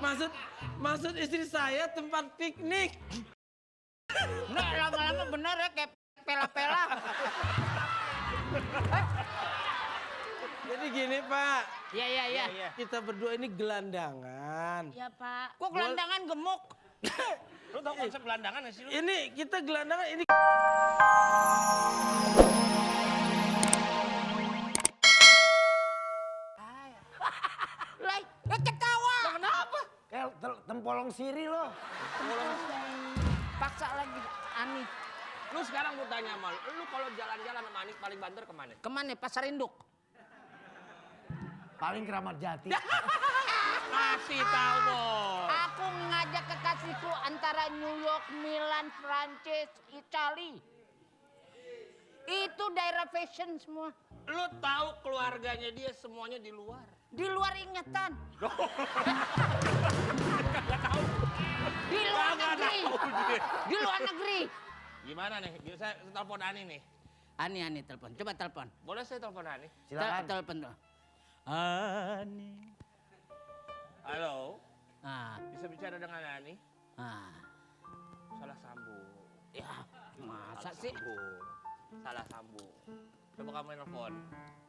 Maksud istri saya tempat piknik. Nggak, lama-lama bener ya kayak pela-pela. Jadi gini Pak. Iya. Kita berdua ini gelandangan. Ya Pak. Kok gelandangan gemuk? Lu tau konsep gelandangan gak sih lu? Ini kita gelandangan ini. Lah, ketawa. Kenapa? Kayak tempolong siri lo. Paksa lagi Ani. Lu sekarang gue tanya sama lu kalau jalan-jalan sama Anis paling banter kemana? Kemana? Pasar Induk. Paling Keramat Jati. Kasih tahu bos. Aku ngajak kekasihku antara New York, Milan, Prancis, Itali. Itu daerah fashion semua. Lu tahu keluarganya dia semuanya di luar. Di luar ingatan. Gak tahu. Di luar Nggak negeri. tahu dia. Di luar negeri. Gimana nih? Saya telepon Ani nih. Ani telepon. Coba telepon. Boleh saya telepon Ani? Silakan. Telepon tuh. Ani. Halo. Ah, Bisa bicara dengan Ani? ah. Salah sambung. Ya, masa sih? Salah sambung. Coba kamu nelfon.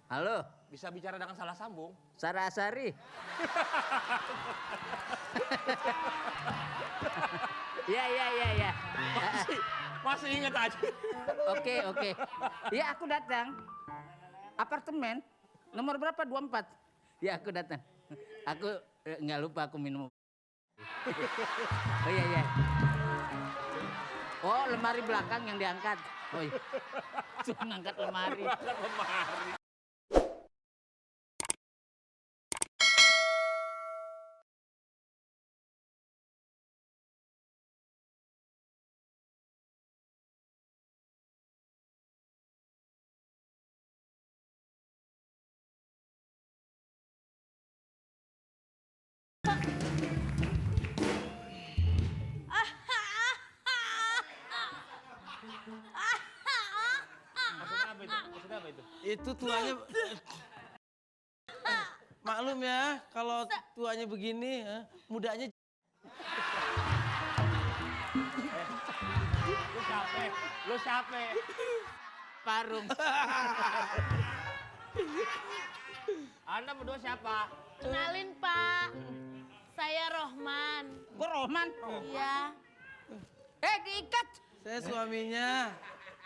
Halo, Bisa bicara dengan salah sambung? Sarasari. Ya. Masih inget aja. Oke. Ya, aku datang. Apartemen nomor berapa? 24. Ya, aku datang. Aku nggak lupa aku minum. Oh iya. Oh, lemari belakang yang diangkat. Oh iya. Cuma ngangkat lemari. Maksudnya apa itu? Itu tuanya. Maklum ya, kalau tuanya begini, mudanya. Lu siapa? Parung. Anda berdua siapa? Kenalin Pak. Saya Rohman. Kok Rohman? Iya. Diikat. Saya suaminya.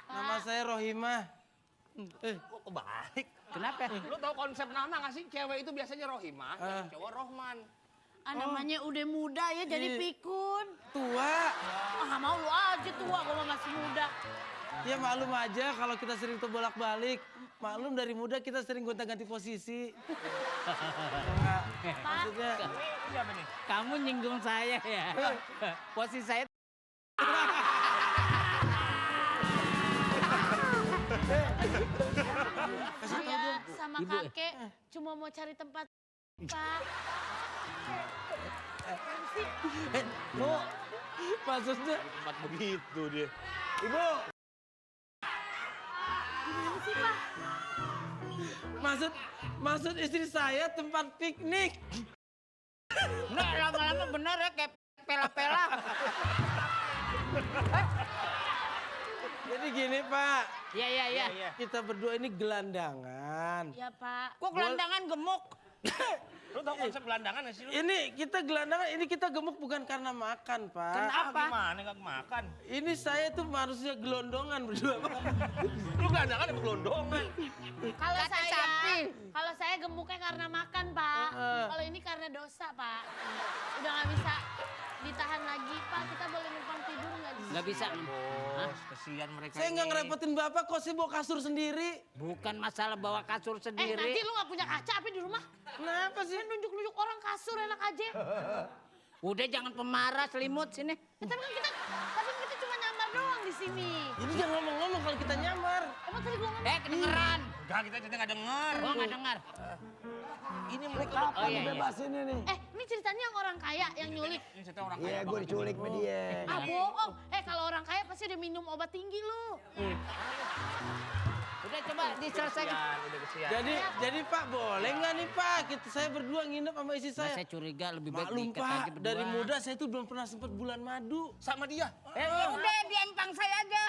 Nama saya Rohimah. Kok kebalik? Kenapa? Lu tahu konsep nama gak sih? Cewek itu biasanya Rohimah, cowok Rohman. Namanya udah muda ya jadi Iya. pikun. Tua. Mau lu aja tua kalau masih muda. Ya maklum aja kalau kita sering bolak-balik. Maklum dari muda kita sering gonta-ganti posisi. Enggak, maksudnya. Siapa nih? Kamu nyinggung saya ya. Posisi saya. Saya sama Ibu. kakek cuma mau cari tempat Pak. Bu, maksudnya. Tempat begitu dia. Ibu. Gimana sih Pak? Maksud istri saya tempat piknik. Nggak, lama-lama bener ya kayak pela-pela. Jadi gini Pak. Iya. Kita berdua ini gelandangan. Ya Pak. Kok gelandangan gemuk? Lu tau konsep gelandangan gak sih lu? Ini kita gelandangan, ini kita gemuk bukan karena makan Pak. Kenapa? Gimana gak makan? Ini saya tuh manusia gelondongan berdua Pak. Lu gelandangan apa gelondongan? Kalau saya gemuknya karena makan Pak. Kalau ini karena dosa Pak. Udah nggak bisa ditahan lagi Pak. Kita boleh numpang tidur nggak di sini? Nggak bisa. Bos, kesian mereka Saya nggak ngerepotin Bapak kok saya bawa kasur sendiri. Bukan masalah bawa kasur Nanti sendiri. lu nggak punya kaca apa di rumah? Kenapa sih? Nunjuk-nunjuk orang kasur enak aja. Udah jangan pemarah selimut sini. Tapi kan kita cuma nyamar doang di sini. Ini jangan ngomong-ngomong kalau kita nyamar. Emang tadi gua ngomong. Kedengeran. Enggak, kita gak denger. Oh nggak dengar. Ini mereka Kapan iya. dibebasinnya nih? Ini ceritanya yang orang kaya yang nyulik. Ini cerita orang Iya, kaya gue banget. diculik sama dia. Bohong. Kalau orang kaya pasti udah minum obat tinggi lu. Udah coba diselesaikan. Udah kesian. Jadi Pak boleh nggak nih Pak? Saya berdua nginep sama istri Nah, saya. saya curiga lebih baik Maklum diikat aja Pak, berdua. dari muda saya tuh belum pernah sempat bulan madu. Sama dia. Ya udah di empang saya aja.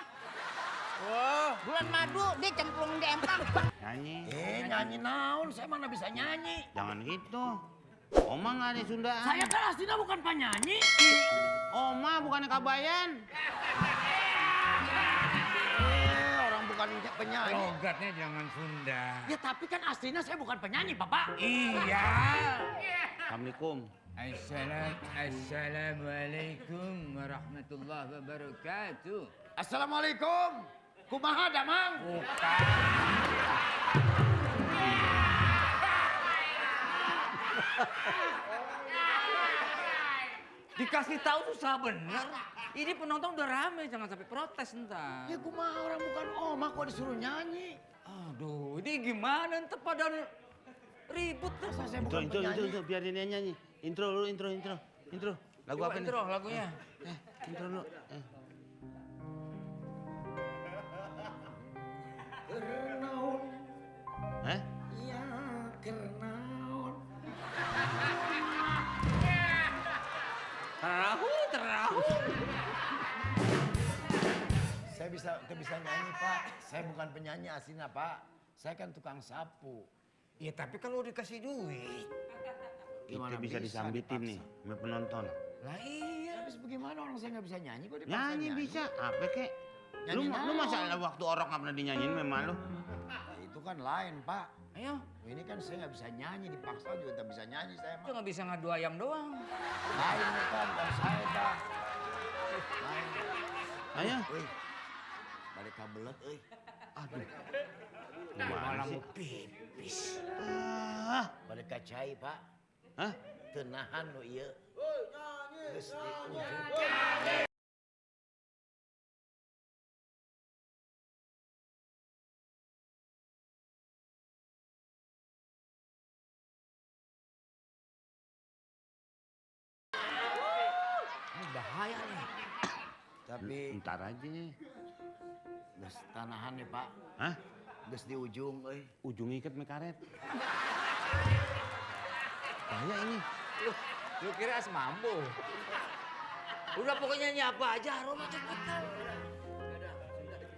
Wah, Bulan madu dia cemplung di empang. Nyanyi. Nyanyi naon, saya mana bisa nyanyi. Jangan gitu. Oma nggak ada Sundaan. Saya kan aslinya bukan penyanyi. Oma bukannya Kabayan. Orang bukan penyanyi. Logatnya jangan Sunda. Ya tapi kan aslinya saya bukan penyanyi, Bapak. Iya. Assalamualaikum. Assalamualaikum warahmatullahi wabarakatuh. Assalamualaikum. Kumaha damang? Dikasih tahu susah bener. Ini penonton udah rame, jangan sampai protes ntar. Ya kumaha orang bukan oma kok disuruh nyanyi. Aduh, ini gimana ntar pada ribut tuh. Masa saya bukan Intro, penyanyi? biar dia nyanyi. Intro dulu, intro. Lagu Coba apa nih? intro lagunya. Intro dulu. Kernaun, Eh? ya kernaun. Terahu. Saya bisa nyanyi, Pak. Saya bukan penyanyi aslinya, Pak. Saya kan tukang sapu. Ya tapi kan udah dikasih duit. Kita bisa disambitin nih sama penonton. Lah iya. Habis bagaimana orang saya nggak bisa nyanyi kok dipaksa Nyanyi bisa. Apa kek? Lu Nyanyi masa naon? waktu orang nggak pernah dinyanyiin memang lu? Nah, itu kan lain, Pak. Ayo, Ini kan saya nggak bisa nyanyi, dipaksa juga tak bisa nyanyi saya, lu Pak. nggak bisa ngadu ayam doang. Lain nih, Pak, bukan saya, Pak. Lain. Ayo. Wih, balik kabelet, euy. Aduh. Malah Gimana sih? mau pipis. Ah. Balik kacai, Pak. Hah? Tenahan lo iya. Geus di ujung. Ini bahaya nih. Tapi Ntar aja. geus tanahan nih, Pak. Hah? Geus di ujung, euy. Ujung ikat me karet. Bahaya ini. Lu kira as mampu? Udah pokoknya nyanyi apa aja, Roma cepetan.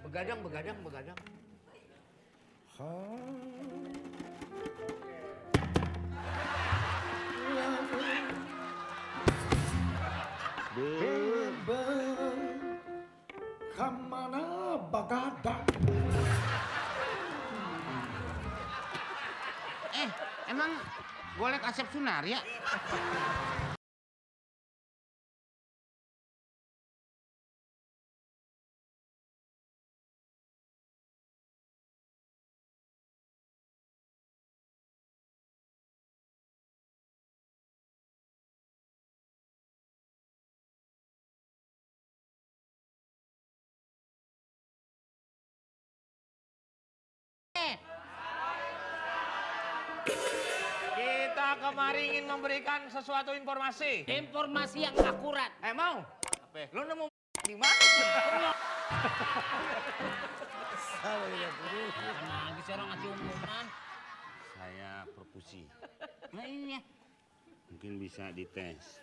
Begadang. Kemana begadang? Emang golek Asep Sunaria? Kita kemari ingin memberikan sesuatu informasi. Informasi yang akurat. Mau? Apa? Lu nemu di mana? Sama lagi sih orang ngasih umuman. Saya perkusi. Nah iya. Mungkin bisa dites.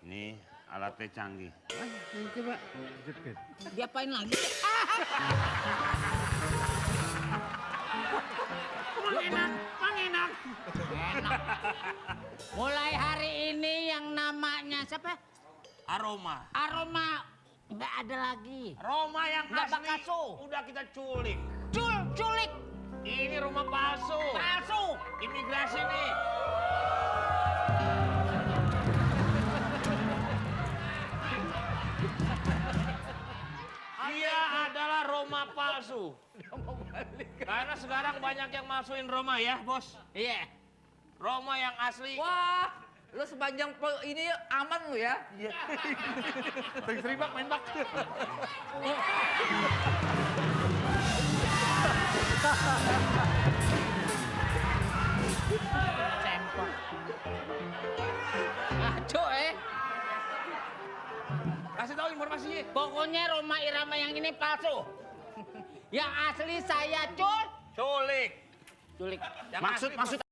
Ini alatnya canggih. Ini coba. Diapain lagi? Enak. Mulai hari ini yang namanya siapa? Aroma. Aroma nggak ada lagi. Roma yang Nggak asli bakaso. udah kita culik. Culik. Ini rumah palsu. Palsu. Imigrasi nih. Dia adalah Roma palsu. Karena sekarang banyak yang masukin Roma ya, Bos. Iya. Roma yang asli. Wah, lu sepanjang ini aman lu ya. Sering bak, main bak. Sempak. Ngaco Kasih tahu informasinya. Pokoknya Roma Irama yang ini palsu. Yang asli saya Culik. culik. Yang Maksud asli maksud